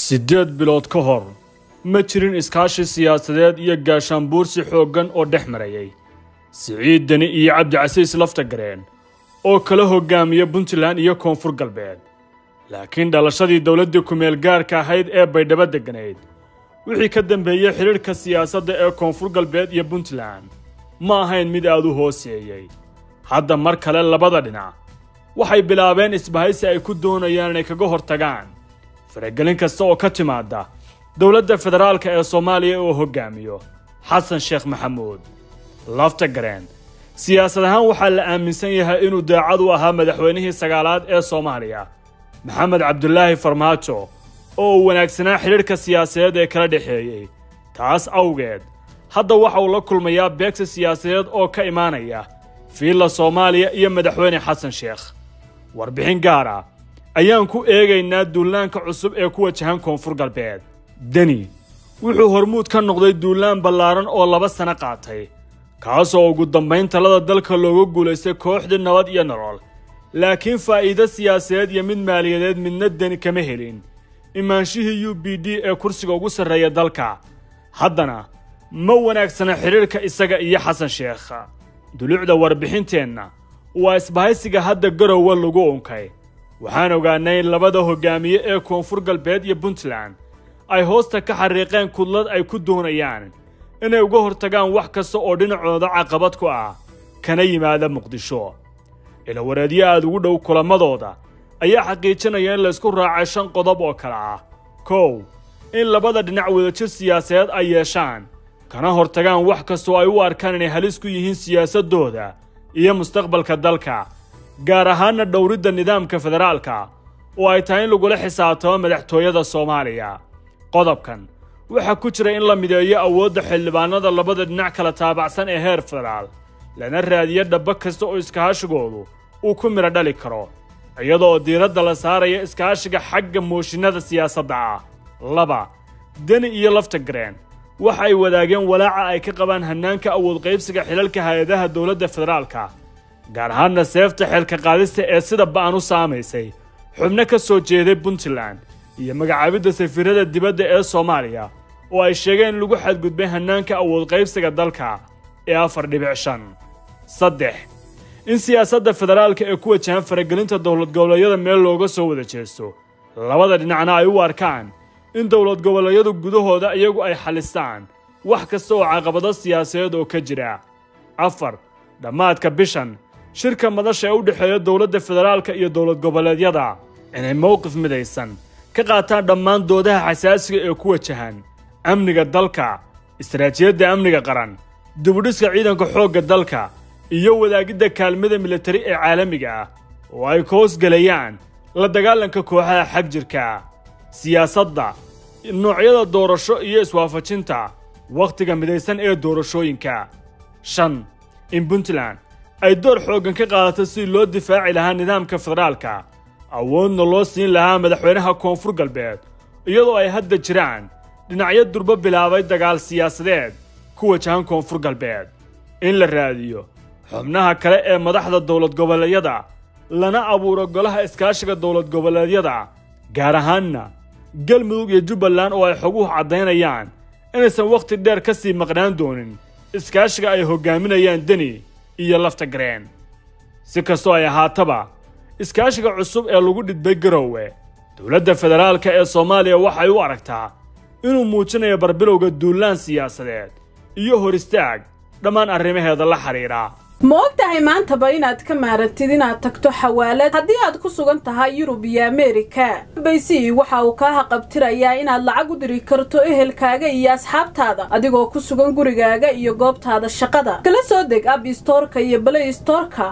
8 bilood ka hor ma jirin iskaashi siyaasadeed iyo gaashaanbuursi xooggan oo dhex marayay Siciid Deni iyo Cabdicasiis Laftagareen oo kala hoggaamiya Puntland iyo Koonfur Galbeed. Laakiin dhalashadii dowladdii kumeel gaarka ahayd ee Baydhabo degganayd wixii ka dambeeyey, xidhiidhka siyaasadda ee Koonfur Galbeed iyo Puntland ma ahayn mid aad u hooseeyey. Hadda mar kale labada dhinac waxay bilaabeen isbahaysi ay ku doonayaan inay kaga hortagaan faragelin kasta oo ka timaada dowladda federaalka ee Soomaaliya oo hoggaamiyo Xasan Sheekh Maxamuud. Laftagareen siyaasad ahaan waxaa la aaminsan yahay inuu daacad u ahaa madaxweynihii sagaalaad ee Soomaaliya, Maxamed Cabdulaahi Farmaajo, oo uu wanaagsanaa xidhiidhka siyaasadeed ee kala dhexeeyey. Taas awgeed hadda waxa uu la kulmayaa beegsi siyaasadeed oo ka imaanaya Fiilla Soomaaliya iyo Madaxweyne Xasan Sheekh. Warbixin gaar ah ayaan ku eegaynaa duulaanka cusub ee ku wajahan Koonfur Galbeed. Deni wuxuu hormuud ka noqday duulaan ballaaran oo 2 sano qaatay, kaasoo ugu dambayn talada dalka looga guulaystay kooxdii Nabad iyo Nolol. Laakiin faa'iido siyaasadeed iyo mid maaliyadeed midna Deni kama helin imaanshihii UPD ee kursiga ugu sarreeya dalka. Haddana ma wanaagsana xidhiidhka isaga iyo Xasan Sheekh. Dulucda warbixinteenna waa isbahaysiga hadda Garowe lagu unkay. Waxaan ogaanay in labada hoggaamiye ee Koonfur Galbeed iyo Puntland ay hoosta ka xariiqeen kudlad ay ku doonayaan inay uga hortagaan wax kasta oo dhinacooda caqabad ku ah kana yimaada Muqdisho. Ilawareedyo aad ugu dhow kulamadooda ayaa xaqiijinaya in laysku raacay shan qodob oo kale ah: 1, in labada dhinac wadajir siyaasadeed ay yeeshaan kana hortagaan wax kastoo ay u arkaan inay halis ku yihiin siyaasaddooda iyo mustaqbalka dalka, gaar ahaana dhowridda nidaamka federaalka oo ay tahay in lagula xisaabtamo madaxtooyada Soomaaliya. Qodobkan waxaa ku jira in la mideeyo awoodda xildhibaanada labada dhinac kala taabacsan ee heer federaal, lana raadiyo dhabbo kasta oo iskaashigoodu uu ku midho dhali karo, iyadoo diiradda la saaraya iskaashiga xagga mooshinada siyaasadda ah. 2, Deni iyo Laftagareen waxa ay wadaageen walaaca ay ka qabaan hannaanka awood qaybsiga xilalka hay-adaha dowladda federaalka, gaar ahaanna seefta xilka qaadista ee sida ba'an u saamaysay xubno ka soo jeeday Puntland iyo magacaabidda safiirada dibadda ee Soomaaliya oo ay sheegeen in lagu xadgudbay hannaanka awood qaybsiga dalka ee 4.5. 3, in siyaasadda federaalka ee ku wajahan faragelinta dowlad goboleedyada meel looga soo wada jeesto, labada dhinacna ay u arkaan in dowlad goboleedyadu gudahooda iyagu ay xalistaan wax kasta oo caqabado siyaasadeed oo ka jira. 4, dhammaadka bishan shirka madasha ee u dhexeeya dowladda federaalka iyo dowlad goboleedyada inay mowqif midaysan ka qaataan dhammaan doodaha xasaasiga ee ku wajahan amniga dalka, istaraatiijiyadda amniga qaran, dibudhiska ciidanka xoogga dalka iyo wadaagidda kaalmada militari ee caalamiga ah oo ay ka hoosgelayaan la dagaalanka kooxaha xagjirka, siyaasadda noocyada doorasho iyo iswaafajinta wakhtiga midaysan ee doorashooyinka. 5, in Puntland ay door xooggan ka qaadato sidii loo difaaci lahaa nidaamka federaalka, awoodna loo siin lahaa madaxweynaha Koonfur Galbeed, iyadoo ay hadda jiraan dhinacyo durbo bilaabay dagaal siyaasadeed ku wajahan Koonfur Galbeed. In la raadiyo xubnaha kale ee madaxda dowlad goboleedyada, lana abuuro golaha iskaashiga dowlad goboleedyada, gaar ahaanna Galmudug iyo Jubbaland, oo ay xoguhu caddaynayaan inaysan wakhti dheer ka sii maqnaan doonin iskaashiga ay hoggaaminayaan Deni iyo Laftagareen. Si kastoo ay ahaataba, iskaashiga cusub ee lagu dhidbay Garowe, dowladda federaalka ee Soomaaliya waxay u aragtaa inuu muujinayo barbilowga duulaan siyaasadeed iyo hor istaag dhammaan arrimaheeda la xidhiidha. Ma og tahay maantaba inaad ka maarantid inaad tagto xawaalad haddii aad ku sugan tahay Yurub iyo Ameerika? Baysi waxa uu kaa haqabtirayaa inaad lacag u diri karto ehelkaaga iyo asxaabtaada adigoo ku sugan gurigaaga iyo goobtaada shaqada. Kala soo deg App Storeka iyo Play Storeka.